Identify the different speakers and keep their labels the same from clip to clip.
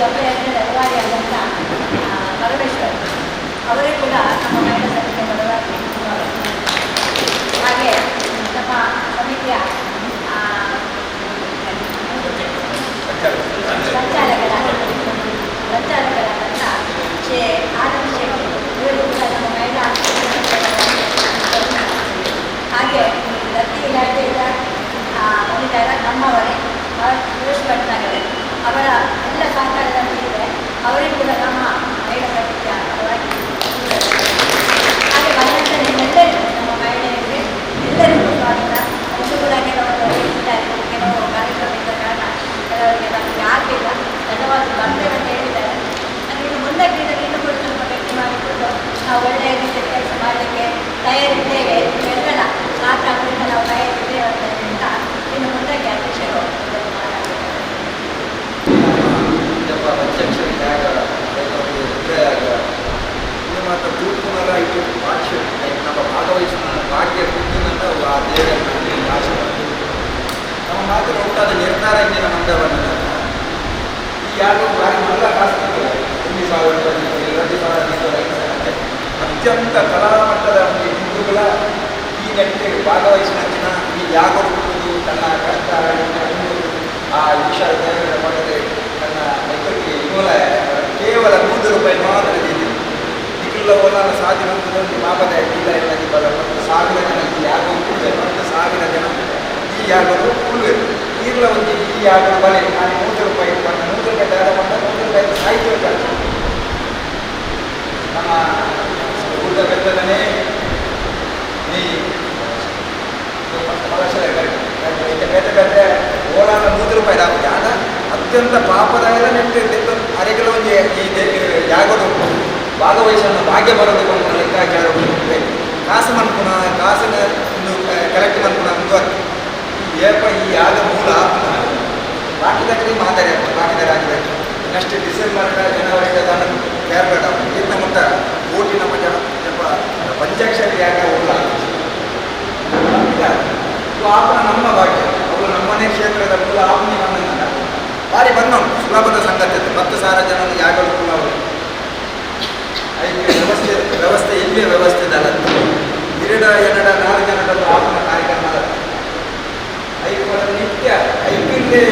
Speaker 1: ಜಬ್ಬ ರೂವಾರಿಯಾದಂಥ ಪರಮೇಶ್ವರ್ ಅವರೇ ಕೂಡ ನಮ್ಮ ಮಹಿಳಾ ಸಮಿತಿಯ ಪರವಾಗಿ ಸ್ವಾಗತ. ಹಾಗೆ ನಮ್ಮ ಸಮಿತಿಯ ಸಂಚಾಲಕರಾದಂಥ ಶ್ರೀ ಆನಂದ್ ಶೆಟ್ಟಿ ಇವರು ಕೂಡ ನಮ್ಮ ಮಹಿಳಾ ಸಮಿತಿಯ ಪರವಾಗಿ. ಹಾಗೆ ದತ್ತಿ ಇಲಾಖೆಯಿಂದ ಬಂದಿದ್ದಾರೆ ನಮ್ಮವರೇ ಸುರೇಶ್ ಭಟ್ನಾಗರ್. ಅವರ ಎಲ್ಲ ಸಹಕಾರ ನಮಗೆ ಇದೆ. ಅವರಿಗೂ ಕೂಡ ನಮ್ಮ ಮಹಿಳಾ ಸಮಿತಿಯ ಪರವಾಗಿ. ಹಾಗೆ ಬಂದಂಥ ನಿಮ್ಮೆಲ್ಲರಿಗೂ, ನಮ್ಮ ಮಹಿಳೆಯರಿಗೆ ಎಲ್ಲರಿಗೂ ಸ್ವಾಗತ. ಒಂದು ಕೂಡ ಕೆಲವರು ಇದ್ದಾರೆ, ಕೆಲವು ಕಾರ್ಯಕ್ರಮ ಇದ್ದ ಕಾರಣ ಕೆಲವರಿಗೆ ನಮಗೆ ಆಗಲಿಲ್ಲ. ಧನ್ಯವಾದ. ಬರ್ತೇವೆ ಅಂತ ಹೇಳಿದ್ದಾರೆ. ಅಂದರೆ ಇನ್ನು ಮುಂದಕ್ಕೆ ಇದನ್ನು ಇನ್ನೂ ಕೂಡ ಸ್ವಲ್ಪ ಗಟ್ಟಿ ಮಾಡಿಕೊಂಡು ನಾವು ಒಳ್ಳೆಯ ರೀತಿಯಲ್ಲಿ ಕೆಲಸ ಮಾಡಲಿಕ್ಕೆ ತಯಾರಿದ್ದೇವೆ. ನಿಮ್ಮೆಲ್ಲರ ಸಹಕಾರದಿಂದ ನಾವು ತಯಾರಿದ್ದೇವೆ ಅಂತ ಹೇಳ್ತಾ, ಇನ್ನು ಮುಂದಕ್ಕೆ ಅಧ್ಯಕ್ಷರು ಇದನ್ನು ಮಾತಾಡ್ತಾರೆ.
Speaker 2: ಜಪ ಪಂಚಾಕ್ಷರಿ ಯಾಗ, ರುದ್ರ ಯಾಗ, ಇದು ಮಾತ್ರ ತೂಪುನಲ ಇದು ಭಾಷ್ಯ. ನಮ್ಮ ಭಾಗವಹಿಸಿದ ಭಾಗ್ಯ ಕುತ್ತಿನಂತ ಆ ದೇವರ ಆಶೀರ್ವಾದ. ನಮ್ಮ ಮಾತ್ರ ಒಟ್ಟಾದ ನಿರ್ಧಾರ ಇಂದಿನ ಮಂದವನ್ನು ಈ ಯಾಗ ಭಾರಿ ಮಲ್ಲ ಕಾಸ್ತು, 1,000 ರೂಪಾಯಿ, 2,000, 5,000, 5,000. ಅತ್ಯಂತ ಕಲಾಮಟ್ಟದ ಒಂದು ಹಿಂದೂಗಳ ಈ ನೆಟ್ಟಿಗೆ ಭಾಗವಹಿಸಿದ ಈ ಯಾಗ ಹುಟ್ಟುವುದು ತನ್ನ ಕಷ್ಟ ಒಂದು ಆ ಈಶ್ವರ ದೇವರ ಮಗದೆ ತನ್ನ ಮೈತ್ರಿ ಮೂಲ. ಕೇವಲ 100 ರೂಪಾಯಿ ಮಾತ್ರ ಇದೆ. ನಿಖಿಲ ಓಲಾನ ಸಾಧ್ಯ ಒಂದು ಪಾಪದ ಇಲ್ಲ ಇಲ್ಲ ಬಲ 10,000 ಜನ ಈ ಯಾಗ ಹುಟ್ಟುವೆ. 10,000 ಜನ ಈ ಯಾಗರು ಕುಲುವೆ ಈರ್ಲ ಒಂದು ಈ ಯಾಗರು ಬಲೆ. ನಾನು 100 ರೂಪಾಯಿ ಬಂದ 100 ರೂಪಾಯಿ ದಾರ ಬಂದ 100 ರೂಪಾಯಿ ಸಾಹಿತ್ಯ ಖರ್ಚು. ನಮ್ಮ ಊಟ ಬೆತ್ತದನೇ ನೀ ಬೇತೆ ಬೇತೆ ಓಲಾನ 100 ರೂಪಾಯಿ ಆಗುತ್ತೆ. ಆಗ ಅತ್ಯಂತ ಪಾಪದ ನೆಟ್ಟು ಅರೆಗಳ ಒಂದು ಈ ಯಾಗಡು ಭಾಗವಹಿಸೋಣ ಭಾಗ್ಯ ಬರೋದು ಒಂದು ಲೆಕ್ಕಾಚಾರ ಬೇಕು. ಕಾಸು ಮನ್ಪುನ, ಕಾಸಿನ ಒಂದು ಕಲೆಕ್ಟ್ ಮನ್ಪುನ ಒಂದು ಏಪ ಈ ಯಾಗ ಮೂಲ ಆಪುನ ಬಾಕಿದಕ್ಕೆ ಮಾತಾಡಿ ಬಾಕಿದ ರಾಜ್ಯದಲ್ಲಿ ನೆಕ್ಸ್ಟ್ ಡಿಸೆಂಬರ್ ಜನವರಿ ದಾನ ಕೇರ್ಬೇಡ ಇತ್ತ ಮುಟ್ಟ ಕೋಟಿ ನಮ್ಮ ಜನ ಜಪ ಪಂಚಾಕ್ಷರಿ ಯಾಗ ಉಲ್ಲ ಇದು ಆಪನ ನಮ್ಮ ಭಾಗ್ಯ. ಅವರು ನಮ್ಮನೆ ಕ್ಷೇತ್ರದ ಮೂಲ ಆಪನಿ ಬಂದ ಬಾರಿ ಬಂದ ಸುಲಭದ ಸಂಗತಿ ಅದು. 10,000 ಜನ ಯಾಗಲು ಕೂಡ ಅವರು ಐದು ವ್ಯವಸ್ಥೆ ವ್ಯವಸ್ಥೆ ಎಲ್ಲಿ ವ್ಯವಸ್ಥೆ ಅಲ್ಲ. ಎರಡ ಎರಡ ನಾಲ್ಕು ಜನದ ಆಪನ ಕಾರ್ಯಕ್ರಮ ಅಲ್ಲ. ಐದು ನಿತ್ಯ ಐಕ್ಕಿಲ್ಲೇ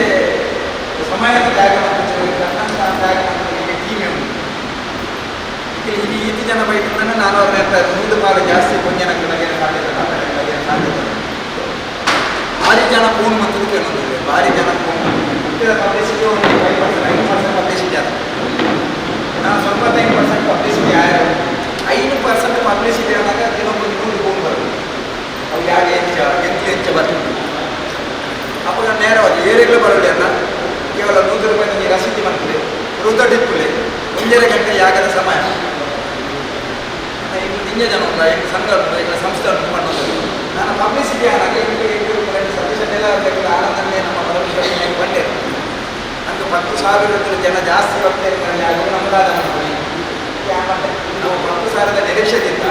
Speaker 2: ಸಮಯದ ತ್ಯಾಗ ಮತ್ತು ತನ್ನಂತ ತ್ಯಾಗ ಮತ್ತು ಟೀಮೇ ಉಂಟು. ಇಲ್ಲಿ ಈತಿ ಜನ ಬೈಟ್ ನಾನು ಅವ್ರನ್ನ ಹೇಳ್ತಾ ನೂರು ಪಾಲು ಜಾಸ್ತಿ ಕೊಂಜನ ಬಗೆಯ ಸಾಧ್ಯತೆ ಬಗೆಯ ಸಾಧ್ಯತೆ. ಭಾರಿ ಜನ ಫೋನ್ ಮತ್ತು ಕೇಳೋದಿಲ್ಲ. ಭಾರಿ ಜನ ಫೋನ್ ಪಬ್ಲಿಸಿಟಿ ಒಂದು 5%, 5% ಪಬ್ಲಿಸಿಟಿ ಆದ. ನಾನು ಸ್ವಲ್ಪ 5% ಪಬ್ಲಿಸಿಟಿ ಆಯ್ತು. 5% ಪಬ್ಲಿಸಿಟಿ ಆದಾಗ ದಿನಕ್ಕೊಂದು 100 ಫೋನ್ ಬರ್ತದೆ. ಅವು ಯಾಕೆ ಹೆಚ್ಚ ಎಂತ ಹೆಚ್ಚ ಬರ್ತದೆ. ಅವಾಗ ನೇರವಾಗಿ ಏರಿಗಳು ಬರಲಿ ಅಲ್ಲ. ಕೇವಲ 100 ರೂಪಾಯಿ ನನಗೆ ರಸೀದಿ ಮಾಡ್ತದೆ. ರುದ್ರ ಟಿಪ್ಪುಲೆ 1.5 ಗಂಟೆ ಯಾಗದ ಸಮಯ. ಇನ್ನು ನಿಂಜ ಜನ ಉಂಟು, ಎಂಟು ಸಂಘ ಉಂಟು, ಈಗ ಸಂಸ್ಥೆ ಉಂಟು ಮಾಡೋದು. ನಾನು ಪಬ್ಲಿಸಿಟಿ ಆದಾಗ ಎಂಟು ಎಂಟು ಸತೀಶ್ ಎಲ್ಲ ಆನಂದನೇ ನಮ್ಮ ಪರಮೇಶ್ವರ ಬಂದೆ. ನಂಗೆ 10,000 ಜನ ಜಾಸ್ತಿ ಹೋಗ್ತಾರೆ ಯಾರು ನಮ್ಮದಾದ ನಾವು 10,000ದ ನಿರೀಕ್ಷೆದಿಂದ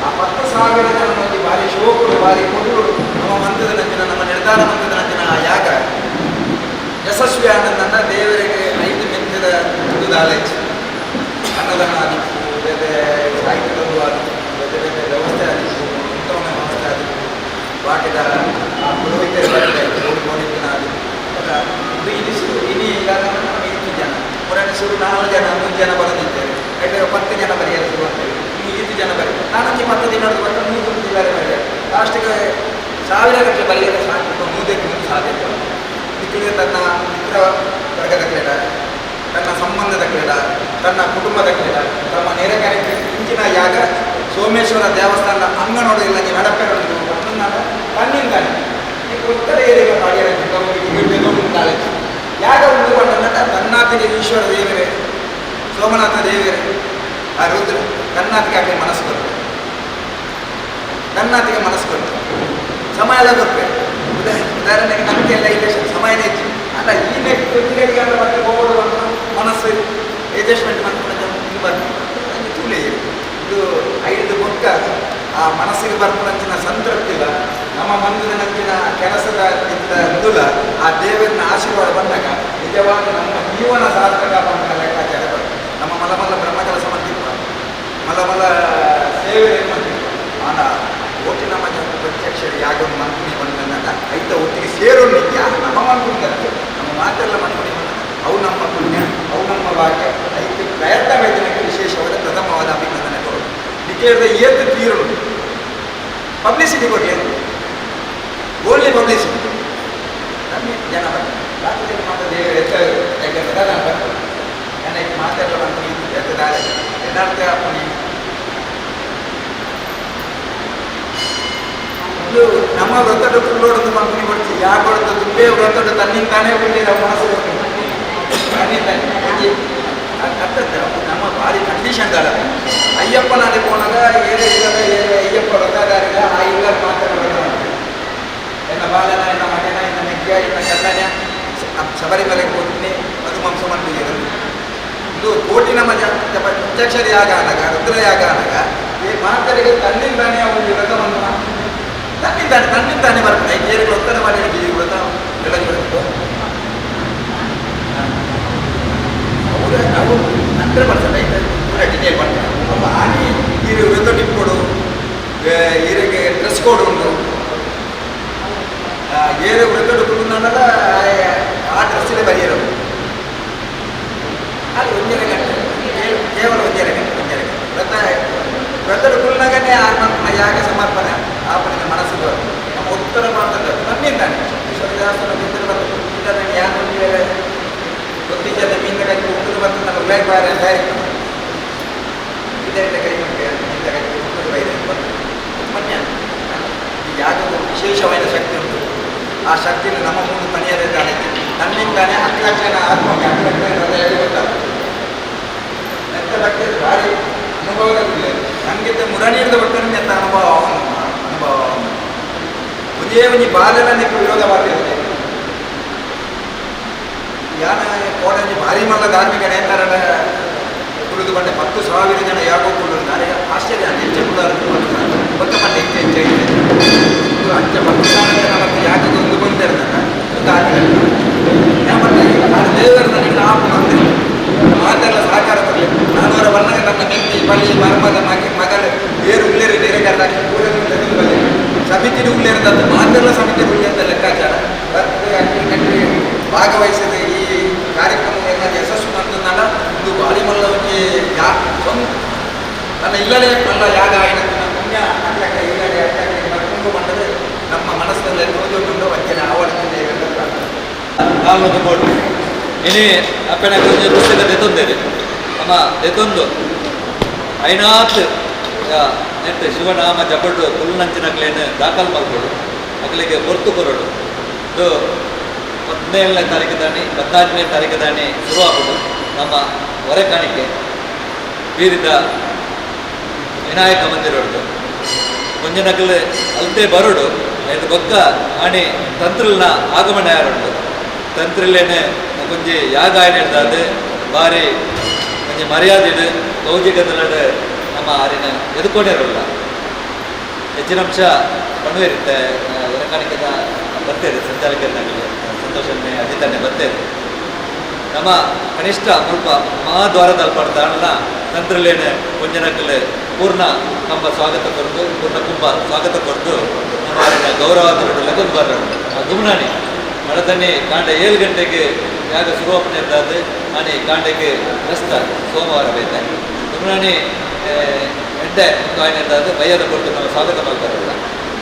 Speaker 2: ಆ 10,000 ಜನ ಒಂದು ಭಾರಿ ಶೋಕರು, ಭಾರಿ ಕೊಡುವರು. ನಮ್ಮ ಮಂತ್ರದ ನಂಚಿನ ನಮ್ಮ ನಿರ್ಧಾರ ಮಂತ್ರದ ನಂಚಿನ ಆ ಯಾಗ ಯಶಸ್ವಿ ಆನಂದನ ದೇವರಿಗೆ ಐದು ಮೆತ್ತದ ಒಂದು ದಾಲೇಜ್ ಅನ್ನದಾನ ಆದಿತ್ತು, ಬೇರೆ ಸಾಹಿತ್ಯದಲ್ಲೂ ಆದಿತ್ತು, ಬೇರೆ ಬೇರೆ ವ್ಯವಸ್ಥೆ ಆದಿತ್ತು, ಉತ್ತಮ ವ್ಯವಸ್ಥೆ ಆದಿತ್ತು. ಬಾಕಿದ ಆ ಪುರೋಹಿತರ ಬರ್ತದೆ ಕೋಡಿನ ಆದಿತ್ತು. ಇದು ಶುರು ಇನಿ ಇಲ್ಲ. ನಮ್ಮ ಇತ್ತು ಜನ ಪುರಾಣ ಶುರು ನಾಲ್ಕು ಜನ ಮೂರು ಜನ ಬರೋದಿದ್ದೇವೆ. ಯಾಕಂದರೆ 10 ಜನ ಬರೆಯಲು ಶುರು ಅಂತೇಳಿ ಈ ಈತು ಜನ ಬರಿ ನಾನೊಂದು 10 ದಿನ ಬಂದು ನೂರು ಜಿಲ್ಲೆ ಬರೆಯ ಲಾಸ್ಟಿಗೆ ಸಾವಿರ ಗಟ್ಟಲೆ ಬರೆಯಲು ಸಾಕು. ನೂದಕ್ಕೆ ಒಂದು ಸಾಧ್ಯತೆ ಮಿಕ್ಕಳಿಗೆ ತನ್ನ ಮಿತ್ರ ವರ್ಗದ ಕ್ರೀಡ, ತನ್ನ ಸಂಬಂಧದ ಕ್ರೀಡ, ತನ್ನ ಕುಟುಂಬದ ಕ್ರೀಡ, ತಮ್ಮ ನೇರ ಇಂಚಿನ ಯಾಗ ಸೋಮೇಶ್ವರ ದೇವಸ್ಥಾನದ ಅಂಗನೋಡು ಇಲ್ಲ ನಡಪೆ ಕಣ್ಣಿಂದಾನೆ ಈಗ ಉತ್ತರ ಏರಿಯಾ ಮಾಡಿರ ಕಾಲೇಜ್ ಯಾಗ ಉಂಟು ಬಂದ ತನ್ನಾತಿಗೆ ಈಶ್ವರ ದೇವರೇ, ಸೋಮನಾಥ ದೇವರೇ, ಆ ರುದ್ರ ಕನ್ನಾತಿಗೆ ಹಾಕಿ ಮನಸ್ಸು ಕೊಟ್ಟು, ಕನ್ನಾತಿಗೆ ಮನಸ್ಸು ಕೊಟ್ಟು ಸಮಯ ಎಲ್ಲ ಕೊಡ್ಬೇಕು. ಉದಾಹರಣೆಗೆ ನಮಗೆಲ್ಲ ಇಲ್ಲ ಸಮಯನೇ ಹೆಚ್ಚು ಅಲ್ಲ. ಈ ನೆಟ್ ತಿರುಗಿ ಮತ್ತೆ ಹೋಗೋದು ಅಂತ ಮನಸ್ಸು ಅಡ್ಜಸ್ಟ್ಮೆಂಟ್ ಮಾಡ್ಕೊಂಡು ಇದು ಬರ್ತದೆ. ನನಗೆ ತೂಲೆ ಇದು ಐದು ಬೊಕ್ಕ ಆ ಮನಸ್ಸಿಗೆ ಬರ್ಪುನಂಚಿನ ಸಂತೃಪ್ತಿಲ್ಲ. ನಮ್ಮ ಮಂದದ ನಂಚಿನ ಕೆಲಸದ ಇದ್ದ ಇಂದುಲ ಆ ದೇವರನ್ನ ಆಶೀರ್ವಾದ ಬಂದಾಗ ನಿಜವಾಗಿ ನಮ್ಮ ಜೀವನ ಸಾರ್ಥಕ ಬಂದ ಲೆಕ್ಕ. ಮಲ ಮಲ್ಲ ಬ್ರಹ್ಮ ಕೆಲಸ ಮಂತಿಪ್ಪ ಮಲ ಮಲ ಸೇವೆ ಮಂತಿಪ್ಪ ಆನ ಓಟಿ ನಮ್ಮ ಜನ ಪ್ರತ್ಯಕ್ಷ ಯಾಗ ಮಂತ್ರಿ ಬಂದ ಐತ ಒಟ್ಟಿಗೆ ಸೇರೋ ನಿತ್ಯ ನಮ್ಮ ಮನ್ಪುಂಡತ್ತೆ ನಮ್ಮ ಮಾತೆಲ್ಲ ಮನ್ಪುಣಿ ಬಂದ ಅವು ನಮ್ಮ ಪುಣ್ಯ ಅವು ನಮ್ಮ ಭಾಗ್ಯ ಐತೆ ಪ್ರಯತ್ನ ವೈದ್ಯನಿಗೆ ವಿಶೇಷವಾದ ಪ್ರಥಮವಾದ ಅಭಿನಂದನೆ ಕೊಡು ನಿಖೇಳಿದ ಏತು ತೀರು ಪಬ್ಲಿಸಿಟಿ ಕೊಡಲಿ ಓನ್ಲಿ ಪಬ್ಲಿಸಿಟಿ ನಮಗೆ ಜನ ರಾತ್ರಿ ಮಾತಾಡಿ ಯಾಕೆಂದ್ರೆ ನಾನು ಬರ್ತೇನೆ ನನಗೆ ಮಾತಾಡಲ್ಲ ಬಂತು ಎತ್ತದಾರೆ ಎನ್ನರ್ಥ ಪುಣಿ ಇದು ನಮ್ಮ ವ್ರತದ ಕುಳ್ಳೋಡದು ಮಂತ್ರಿ ಕೊಡ್ತಿ ಯಾಕೊಡ್ತು ತುಂಬೇ ವ್ರತಡು ತನ್ನಿಂದಾನೇ ಬಿಟ್ಟು ನಮ್ಮ ಮನಸ್ಸು ತನ್ನಿಂದಾನೆ ಅತ್ತ ನಮ್ಮ ಭಾರಿ ಕಂಡೀಷನ್ ದಾಳ ಅಯ್ಯಪ್ಪನಾಡೆ ಪೋನಾಗ ಏರೇ ಇಲ್ಲದ ಏರೇ ಅಯ್ಯಪ್ಪ ವ್ರತದಾರಿಗ ಆ ಇಲ್ಲ ಮಾತ್ರ ವ್ರತ ಮಾಡ್ತಾರೆ. ಎನ್ನ ಬಾಲನ ಎನ್ನ ಮಗನ ಎನ್ನ ಮೆಗ್ಗ ಎನ್ನ ಕಣ್ಣನ ಶಬರಿಮಲೆಗೆ ಹೋಗ್ತೀನಿ ಅದು ಮಾಂಸ ಮಾಡ್ತಿದ್ದೀರ ಇದು ಕೋಟಿ ನಮ್ಮ ಪಂಚಾಕ್ಷರಿ ಯಾಗ ಆನಾಗ ರುದ್ರ ಯಾಗ ಆನಾಗ ಈ ಮಾತರಿಗೆ ತನ್ನಿಂದಾನೆ ಒಂದು ವ್ರತವನ್ನು ತನ್ನಿಂದಾನೆ ತನ್ನಿಂದಾನೆ ಬರ್ತಾರೆ ಏರುಗಳು ಒತ್ತಡ ಮಾಡಿ ಈ ವ್ರತ ಬೆಳಗ್ಗೆ ಬರುತ್ತೆ ಅವರು ನಾವು 100% ಐತೆ ಪೂರ ಡಿಟೇಲ್ ಮಾಡ್ತಾರೆ ಅಪ್ಪ ಆನೆ ಈರು ವ್ರತ ಟಿಪ್ಪೋಡು ಈರಿಗೆ ಡ್ರೆಸ್ ಕೋಡ್ ಉಂಟು ಏರು ವ್ರತಡು ಕುಂದನಲ್ಲ ಆ ಡ್ರೆಸ್ಸಿಗೆ ಬರೆಯಿರೋದು ಅಲ್ಲಿ ಒಂದೆರಡು ಗಂಟೆ ಕೇವಲ ಒಂದೆರಡು ಗಂಟೆ ಒಂದೆರಡು ಗಂಟೆ ವ್ರತ ವ್ರತಡು ಕುಲ್ನಾಗನೇ ಆತ್ಮ ಯಾಗ ಸಮರ್ಪಣೆ ಆಪಣೆ ಮನಸ್ಸು ನಮ್ಮ ಉತ್ತರ ಮಾಡ್ತದೆ ನನ್ನಿಂದಾನೆ ಈಶ್ವರ ದೇವಸ್ಥಾನ ಬರ್ತದೆ ಯಾರು ಒಂದು ವೇಳೆ ಗೊತ್ತಿದ್ದ ಮೀನ ಕೈ ಉಪ್ಪು ಬರ್ತದೆ ನಮ್ಮ ಉಳ್ಳಾಯಿ ಬಾರೆ ಅಂತ ಇದೇ ಕೈ ಮೀನ ಕೈ ಉಪ್ಪು ಬೈರೆ ಮನ್ಯ ಈ ಯಾಗದ ವಿಶೇಷವಾದ ಶಕ್ತಿ ಉಂಟು. ಆ ಶಕ್ತಿಯನ್ನು ನಮ್ಮ ಮುಂದೆ ತಣಿಯದಿದ್ದಾನೆ ತನ್ನಿಂದಾನೆ ಅಕ್ರಕ್ಷಣ ಆತ್ಮಕ್ಕೆ ಅಕ್ರಕ್ಷಣ ಹೃದಯ ಗೊತ್ತಾಗ್ತದೆ. ಎಂತ ಭಕ್ತಿ ಭಾರಿ ಅನುಭವದಲ್ಲಿ ನಂಗಿದ್ದ ಮುರಣಿಯಿಂದ ಭಕ್ತನಿಗೆ ಎಂತ ಅನುಭವ ಅವನು ಅನುಭವ ಅವನು ಒಂದೇ ಒಂಜಿ ಬಾಲೆಲ ನಿಕ್ಕು ವಿರೋಧ ಮಾಡ್ತಿರ್ತದೆ ಯಾನ ಕೋಡಂಜಿ ಭಾರಿ ಮಲ್ಲ ಧಾರ್ಮಿಕ ನೇತಾರನ ಕುಳಿದು ಬಂಡೆ 10,000 ಜನ ಯಾಗೋ ಕುಳ್ಳು ನನಗೆ ಆಶ್ಚರ್ಯ ಹೆಚ್ಚು ಕುಳ್ಳಾರು ಗೊತ್ತ ಮಂಡೆ ಹೆಚ್ಚು ಹೆಚ್ಚು ಹೆಚ್ಚು ಇದು ಅಂಚ 10,000 ಜನ ಮತ್ತು ಯಾಕೆ ಒಂದು ಬಂದಿರ್ತಾನೆ ಮತ್ತೆ ನಾನು ದೇವರು ನನಗೆ ನಾವು ಬಂದೆ ಮಾತೆಲ್ಲ ಸಹಕಾರ ಬರಲಿ ನಾನೂರ ಬಣ್ಣಗೆ ನನ್ನ ಮೆಂತಿ ಬಳ್ಳಿ ಮರ್ಮದ ಮಗ ಮಗಳು ಬೇರೆ ಉಳ್ಳೇರು ಬೇರೆ ಕರ್ನಾಟಕ ಬಲ್ಲಿ ಸಮಿತಿ ಉಳ್ಳೇರಿದಂತ ಮಾತೆಲ್ಲ ಸಮಿತಿ ಉಳ್ಳೇರಿದ ಲೆಕ್ಕಾಚಾರ ಬರ್ತದೆ ಅಕ್ಕಿ ಕಟ್ಟಿ ಭಾಗವಹಿಸಿದ ಈ ಕಾರ್ಯಕ್ರಮವನ್ನು ಯಶಸ್ಸು ಮಂತನಾಡ ಇದು ಬಾರಿ ಮಲ್ಲ ಒಂಜಿ ಯಾ ಸ್ವಂತ ನನ್ನ ಇಲ್ಲಲೇ ಮಲ್ಲ ಯಾಗ ಆಯ್ನಂತ ಪುಣ್ಯ ಅಕ್ಕಕ್ಕ ಇಲ್ಲಡೆ ಅಕ್ಕಕ್ಕೆ ಮರ್ಕೊಂಡು ಬಂದರೆ ನಮ್ಮ ಮನಸ್ಸಿನಲ್ಲಿ ತೋಜೊಂಡು ವಂಚನೆ ಆವಡನೆ
Speaker 3: ಕಾಲೊಂದು ಬೋರ್ಡ್ ಇನಿ ಅಪ್ಪೆನ ಒಂಜಿ ಪುಸ್ತಕ ದೆತ್ತೊಂದೇರು ಅಮ್ಮ ದೆತ್ತೊಂದು ಐನಾತ್ ನೆಟ್ ಶಿವನಾಮ ಜಪಡು ಕುಲ್ಲಂಚಿನಕ್ಲೇನು ದಾಖಲು ಮಲ್ಕೊಡು ಅಕ್ಲೆಗೆ ಹೊರ್ತು ಕೊರಡು. ಇದು 17ನೇ ತಾರೀಕು ದಾನಿ 14ನೇ ತಾರೀಕು ದಾನಿ ಶುರುವಾಗುದು ನಮ್ಮ ಹೊರೆ ಕಾಣಿಕೆ ಬೀರಿದ ವಿನಾಯಕ ಮಂದಿರ ಒಂಜಿನಕಲ್ ಅಲ್ತೆ ಬರೋಡು ಐದು ಬೊಕ್ಕ ಆಣಿ ತಂತ್ರಿಲ್ನ ಆಗಮನ ಯಾರುಂಡು ತಂತ್ರಿಲೇನೆ ಒಂಜಿ ಯಾಗ ಆಯ್ನಿಡ್ದಾದ ಬಾರಿ ಒಂಜಿ ಮರ್ಯಾದೆಡು ಗೌಜಿಗದಲಡು ನಮ್ಮ ಆರಿನ ಎದುಕೊಂಡಿರಲ್ಲ ಹೆಚ್ಚಿನ ಅಂಶ ಪಣುವೇರಿತ್ತೆ ಹೊರೆ ಕಾಣಿಕೆದ ಬರ್ತೇವೆ ಸಂಚಾಲಕರಿನಾಗಲಿ ಸಂತೋಷನೇ ಅಜಿತನ್ನೇ ಬರ್ತೇವೆ ನಮ್ಮ ಕನಿಷ್ಠ ಮುಲ್ಪ ಮಹಾದ್ವಾರದಲ್ಲಿ ಪಡ್ತಾಳನ್ನ ತಂತ್ರಿಲೇನೆ ಒಂಜನಕಲ್ ಪೂರ್ಣ ಕಂಬ ಸ್ವಾಗತ ಕೊರ್ದು ಪೂರ್ಣ ಕುಂಭ ಸ್ವಾಗತ ಕೊರ್ದು ನಮ್ಮ ಆರಿನ ಗೌರವ ಲೆಗೊಂದು ಬರ್ರ ಗುಮ್ನಾಣಿ ಮಳತಣ್ಣಿ ಕಾಂಡ 7 ಗಂಟೆಗೆ ಯಾಗ ಶುರುವಾಪನೆ ಇದ್ದಾದ ಆನೆ ಕಾಂಡಕ್ಕೆ ರಸ್ತ ಸೋಮವಾರ ಬೇತೆ ಗುಮ್ನಾಣಿ ಎಡ್ಡೆ ಒಂದು ಆಯ್ನ ಇದ್ದಾದ ಬಯ್ಯದ ಕೊಟ್ಟು ನಾವು ಸ್ವಾಗತ ಮಾಡ್ತಾರಲ್ಲ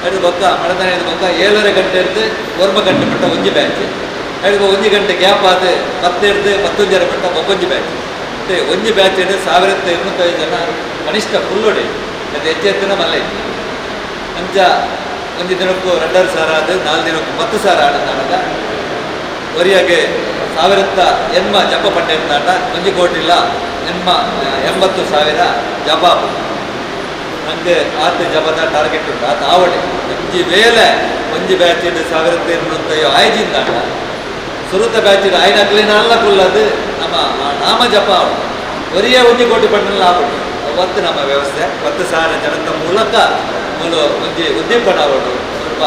Speaker 3: ಅದು ಬೊಕ್ಕ ಮಳತಣ್ಣಿ ಬೊಕ್ಕ 7:30 ಗಂಟೆ ಇರ್ದು 9 ಗಂಟೆ ಮಟ್ಟ ಒಂಜಿ ಬ್ಯಾಚ್ ಅದು 1 ಗಂಟೆ ಗ್ಯಾಪ್ ಆದ 10 ಇರ್ದು 10:30 ಮಟ್ಟ ಬೊಕ್ಕೊಂಜಿ ಬ್ಯಾಚ್ ಮತ್ತೆ ಒಂಜಿ ಬ್ಯಾಚ್ 1205 ಜನ ಕನಿಷ್ಠ ಫುಲ್ಲೊಡೆ ಅದು ಹೆಚ್ಚು ಹೆಚ್ಚಿನ ಮಲ್ಲ ಇತ್ತು ಅಂಚ ಒಂಜಿ ದಿನಕ್ಕೂ 2.5 ಸಾವಿರ ಆದ 4 ದಿನಕ್ಕೂ 10,000 ಆಡಂದಾನಗ ಒರಿಯಾಗೆ 1080 ಜಪ ಪಂಡೆಂದಾಂಡ ಒಂಜಿ ಕೋಟಿಲ್ಲ 80,000 ಜಪ ನಂಗೆ ಆತ ಜಪದ ಟಾರ್ಗೆಟ್ ಉಂಟು ಆತ ಆವಡೆ ಒಂಜಿ ವೇಳೆ ಒಂಜಿ ಬ್ಯಾಚ್ 1205 ಆಯ್ಜಿಂದಾಂಡ ಸುರುತ ಬ್ಯಾಚ್ ಆಯ್ನಕ್ಲೇನ ಅಲ್ಲ ಕುಲ್ಲದು ನಮ್ಮ ನಾಮ ಜಪ ಆವಡು ಒರಿಯೇ ಒಂಜಿ ಕೋಟಿ ಪಂಡಲ್ಲ ಆವಡು ಅವತ್ತು ನಮ್ಮ ವ್ಯವಸ್ಥೆ 10,000 ಜನದ ಮೂಲಕ ಮೂಲ ಒಂಜಿ ಉದ್ದೀಪನ ಆವಡು ಸ್ವಲ್ಪ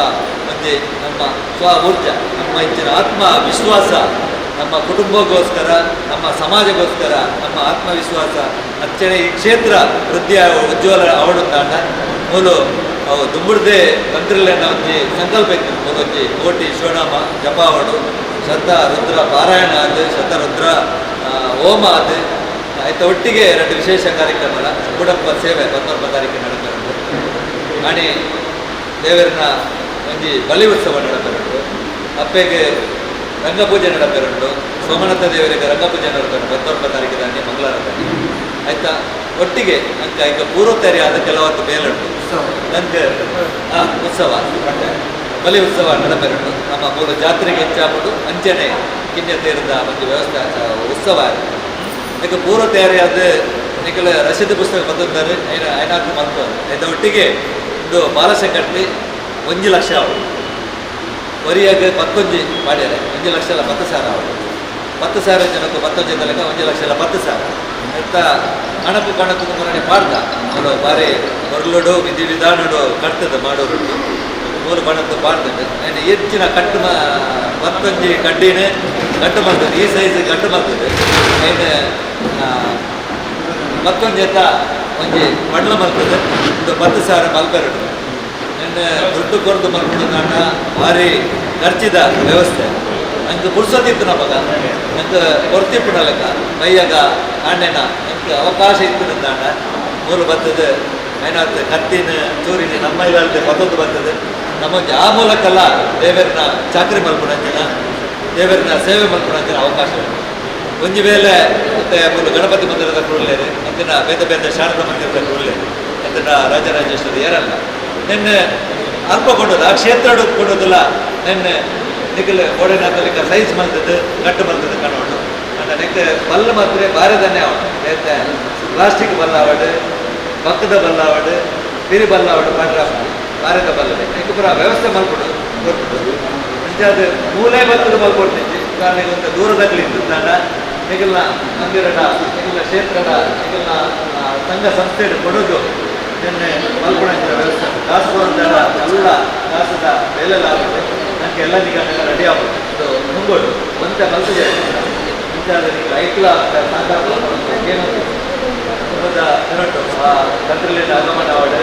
Speaker 3: ಒಂಜಿ ನಮ್ಮ ಸ್ವ ಊರ್ಜಾ ನಮ್ಮ ಹೆಚ್ಚಿನ ಆತ್ಮ ವಿಶ್ವಾಸ ನಮ್ಮ ಕುಟುಂಬಕ್ಕೋಸ್ಕರ, ನಮ್ಮ ಸಮಾಜಕ್ಕೋಸ್ಕರ, ನಮ್ಮ ಆತ್ಮವಿಶ್ವಾಸ ಅಚ್ಚನೆ ಈ ಕ್ಷೇತ್ರ ವೃದ್ಧಿ ಉಜ್ವಲ ಅವಡುತ್ತಾಂಡ ಮೂಲು ಅವು ದುಂಬುಡ್ದೆ ತಂತ್ರಿಲೆನ ಒಂಜಿ ಸಂಕಲ್ಪ ಇತ್ತು. ಮೂಲೊಂಜಿ ಕೋಟಿ ಶಿವನಾಮ ಜಪ ಅವಡು, ಶತ ರುದ್ರ ಪಾರಾಯಣ ಆದ್, ಶತ ರುದ್ರ ಹೋಮ ಆದ್, ಆಯ್ತ ಒಟ್ಟಿಗೆ ಎರಡು ವಿಶೇಷ ಕಾರ್ಯಕ್ರಮ ಕೂಡಪ್ಪ ಸೇವೆ 19 ತಾರೀಕು ನಡಪೆರುಂಡು. ಅಣಿ ದೇವರನ ಒಂಜಿ ಬಲಿ ಉತ್ಸವ ನಡಪೆರುಂಡು. ಅಪ್ಪೆಗೆ ರಂಗಪೂಜೆ ನಡಪೆರುಂಡು. ಸೋಮನಾಥ ದೇವರಿಗೆ ರಂಗಪೂಜೆ ನಡಪೆರುಂಡು 19 ತಾರೀಕು ದಾನಿ ಮಂಗಳವಾರ ದಾನಿ. ಆಯ್ತಾ ಒಟ್ಟಿಗೆ ಅಂಕ ಈಗ ಪೂರ್ವತಯಾರಿ ಆದ ಕೆಲವೊಂದು ಮೇಲುಂಟು ನಂಗೆ ಉತ್ಸವ ಬಲಿ ಉತ್ಸವ ನಡಪೆರುಂಡು. ನಮ್ಮ ಮೂಲ ಜಾತ್ರೆಗೆ ಹೆಚ್ಚಾಗ್ಬಿಟ್ಟು ಅಂಚನೆ ಕಿನ್ಯ ತೇರದ ಒಂದು ವ್ಯವಸ್ಥೆ ಉತ್ಸವ. ಈಗ ಪೂರ್ವ ತಯಾರಿ ಆದ ನಿಕಲ ರಸೀದಿ ಪುಸ್ತಕ ಬಂದಿದ್ದಾರೆ ಐನಾಕು ಮಲ್ಪು. ಆಯ್ತಾ ಒಟ್ಟಿಗೆ ಒಂದು ಬಾಲಶಂಕರ್ತಿ 1 ಲಕ್ಷ ಅವಳು ಒರಿಯಾಗ 11 ಮಾಡ್ಯಾರೆ. 1 ಲಕ್ಷ ಅಲ್ಲ 10,000 ಅವಳು. 10,000 ಜನಕ್ಕೆ 11 ತನಕ 1 ಲಕ್ಷ ಅಲ್ಲ 10,000 ಎಂತ ಕಣಕು ಕಣಕು ಮುರಣಿ ಪಾಡ್ದ ಅವಳು ಬಾರಿ ಹೊರಲುಡು ವಿಧಿ ವಿಧಾನಡು ಕಟ್ತದ ಮಾಡೋರುಂಟು. ಮೂರು ಬಣ್ಣದ್ದು ಪಾಡ್ತದೆ. ಆ್ಯಂಡ್ ಹೆಚ್ಚಿನ ಕಟ್ಟು ಮತ್ತೊಂಜಿ ಕಡ್ಡಿನೇ ಕಟ್ಟು ಮಾಡ್ತದೆ, ಈ ಸೈಜ್ ಕಟ್ಟು ಮಾಡ್ತದೆ. ಆ್ಯಂಡ್ ಮತ್ತೊಂಜಿ ಎತ್ತ ಒಂಜಿ ಬಣ್ಣ ಮಲ್ತದೆ. ಒಂದು 10,000 ಮಲ್ಪೆರಡು ನಿನ್ನೆ ದುಡ್ಡು ಕೊರದು ಮಲ್ಪುಂಡ ಭಾರಿ ಖರ್ಚಿದ ವ್ಯವಸ್ಥೆ. ನಂಗೆ ಪುರ್ಸೊತ್ತಿತ್ತು ನಮಗ, ನಂಗೆ ಕೊರ್ತಿಪ್ಪುನ ಲೆಕ್ಕ ಬೈಯಾಗ ಆಂಡೆನ ನಂಗೆ ಅವಕಾಶ ಇತ್ತು. ನಂದಾಂಡ ಮೂಲು ಬರ್ತದೆ ಏನಾಗ್ತದೆ ಕತ್ತಿನ ಚೂರಿನ ನಮ್ಮ ಇಲ್ದೆ ಪತ್ತೊಂದು ಬರ್ತದೆ. ನಮ್ಮ ಆ ಮೂಲಕಲ್ಲ ದೇವರನ್ನ ಚಾಕರಿ ಮಲ್ಪುಣಂಚಿನ, ದೇವರನ್ನ ಸೇವೆ ಮಲ್ಪುಣಂಚಿನ ಅವಕಾಶ ಉಂಟು. ಒಂಜಿ ವೇಳೆ ಮತ್ತೆ ಮೂಲು ಗಣಪತಿ ಮಂದಿರದ ಕುರುಳ್ಳೇರು ಅಂತಿನ ಬೇತೆ ಬೇತೆ ಶಾರದಾ ಮಂದಿರದ ಕುರುಳ್ಳೇರು ಅಂತಿನ ರಾಜರಾಜೇಶ್ವರಿ ಏರಲ್ಲ ನಿನ್ನೆ ಅಲ್ಪ ಕೊಂಡೋದು ಆ ಕ್ಷೇತ್ರ ಕೊಡೋದಿಲ್ಲ. ನಿನ್ನೆ ನಿಖಲ್ ಕೋಡೆನಾಥಲಿಕ ಸೈಜ್ ಮಲ್ತದ್ದು ಕಟ್ಟು ಮಲ್ತದ್ದು ಕಣೋಡು. ಅಂಡ ನೆಕ್ ಬಲ್ಲ ಮಾತ್ರ ಬಾರದನ್ನೇ ಅವನು ಬೇತೆ ಪ್ಲಾಸ್ಟಿಕ್ ಬಲ್ಲ ಅವಡು, ಪಕ್ಕದ ಬಲ್ಲ ಅವಡು, ಪಿರಿ ಬಲ್ಲ ಅವಡು ಪಡ್ರ ಬಾರದ ಬಲ್ಲದೆ ನೆಕ್ ಪೂರ ವ್ಯವಸ್ಥೆ ಮಲ್ಕೊಡು ಕೊಟ್ಬಿಟ್ಟು ಅಂಚಾದ ಮೂಲೆ ಬರ್ತದ ಮಲ್ಕೊಡ್ತಿದ್ದೆ. ಉದಾಹರಣೆಗೆ ಒಂದು ದೂರದಾಗಲಿ ಇದ್ದಂಡ ನಿಗಲ್ನ ಮಂದಿರಡ, ನಿಗಲ್ನ ಕ್ಷೇತ್ರದ, ನಿಗಲ್ನ ಸಂಘ ಸಂಸ್ಥೆ ಕೊಡೋದು ನಿನ್ನೆ ಮಲ್ಕೊಡಂಚಿನ ವ್ಯವಸ್ಥೆ ಕಾಸು ಕೊಡೋದಲ್ಲ, ಎಲ್ಲ ಕಾಸದ ಬೇಲೆಲ್ಲ ಆಗುತ್ತೆ. ನನಗೆ ಎಲ್ಲ ನಿಗಮನೆಲ್ಲ ರೆಡಿ ಆಗುತ್ತೆ. ಇದು ಮುಂಗೋಡು ಒಂತೆ ಮಲ್ತಿದೆ. ಇಂಚಾದ ನಿಗಲ ಐಕ್ಲ ಸಾಕಾರ ಏನು ಕುಟುಂಬದ ದಿನಟ್ಟು ಆ ತಂತ್ರಿಲಿಂದ ಆಗಮನ ಆವಡ್,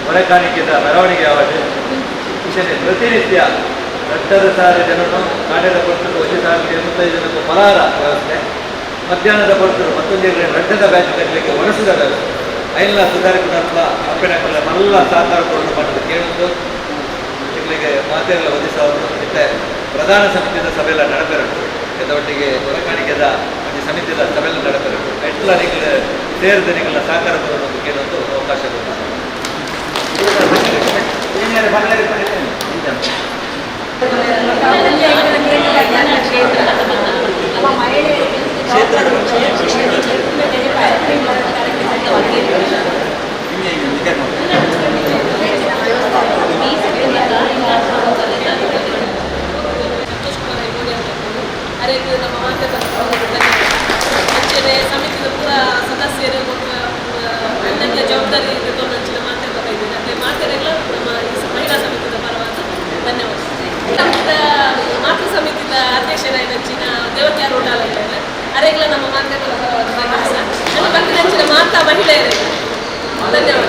Speaker 3: ಹೊರೆ ಕಾಣಿಕೆದ ಮೆರವಣಿಗೆ ಆವಡ್, ವಿಶೇಷ ಪ್ರತಿನಿತ್ಯ 2,500 ಜನರು ಕಾಡ್ಯದ ಕೊಡ್ತದೆ. 1,085 ಜನಕ್ಕೂ ಫಲಾರ ವ್ಯವಸ್ಥೆ, ಮಧ್ಯಾಹ್ನದ ಕೊಡ್ತದೆ. ಮತ್ತೊಂದು ರಡ್ಡದ ಬ್ಯಾಚ್ ಕಟ್ಟಲಿಕ್ಕೆ ಒಣಸಿದ ವ್ಯವಸ್ಥೆ ಐನ್ಲ ಸುಧಾರಿಕುನಲ್ಪ ಅಪ್ಪೆನಕಲ್ಲ ಮಲ್ಲ ಸಹಕಾರ ಕೊಡಲು ಮಾಡೋದು ಕೇಳೊಂದು ತಿಂಗಳಿಗೆ ಮಾತೆಲ್ಲ ಒದಿಸೋದು. ಮತ್ತೆ ಪ್ರಧಾನ ಸಮಿತಿಯ ಸಭೆಲ್ಲ ನಡಪೆರಡು ಒಟ್ಟಿಗೆ ಹೊರಕಾಣಿಕೆದ ಒಂದು ಸಮಿತಿಯ ಸಭೆಲ್ಲ ನಡಪೆರಡು ಎಟ್ಲ ನಿಗಲ ಸೇರಿದ ನಿಗಲ ಸಹಕಾರ ಕೊಡೋದು ಕೇಳೊಂದು ಅವಕಾಶ ಕೊಡ್ತಾರೆ.
Speaker 4: ಸಂತೋಷ್ ಕುಮಾರ್ ಹೆಗ್ಗೋಡಿ ಅಂತ ಅರೇಕು ನಮ್ಮ ಮಾಧ್ಯಮದ ಅಂಚನೆ ಸಮಿತಿದ ಪೂರ ಸದಸ್ಯರು ಬೊಕ್ಕ ಅಣ್ಣನ ಜವಾಬ್ದಾರಿ ತಗೊಂಡಂಚಿನ ಮಾತಾಡ್ತಾ ಇದ್ದೇನೆ. ಅದೇ ಮಾತಾಡೆಲ್ಲ ನಮ್ಮ ಈ ಮಹಿಳಾ ಸಮಿತಿದ ಪರವಾಗಿ ಧನ್ಯವಾದ. ಸಮಿತಿದ ಮಾತೃ ಸಮಿತಿದ ಅಧ್ಯಕ್ಷರಾದಂಚಿನ ದೇವತಿಯ ರೋಟಾಲ ಇದ್ದಾರೆ. ಅರೆಗ್ಲ ನಮ್ಮ ಮಾಧ್ಯಮದ ಪರವಾದ ಧನ್ಯವಾದ. ನಮ್ಮ ಬಂದಿನಂಚಿನ ಮಾತಾ ಮಹಿಳೆಯರಿಗೆ ಧನ್ಯವಾದ.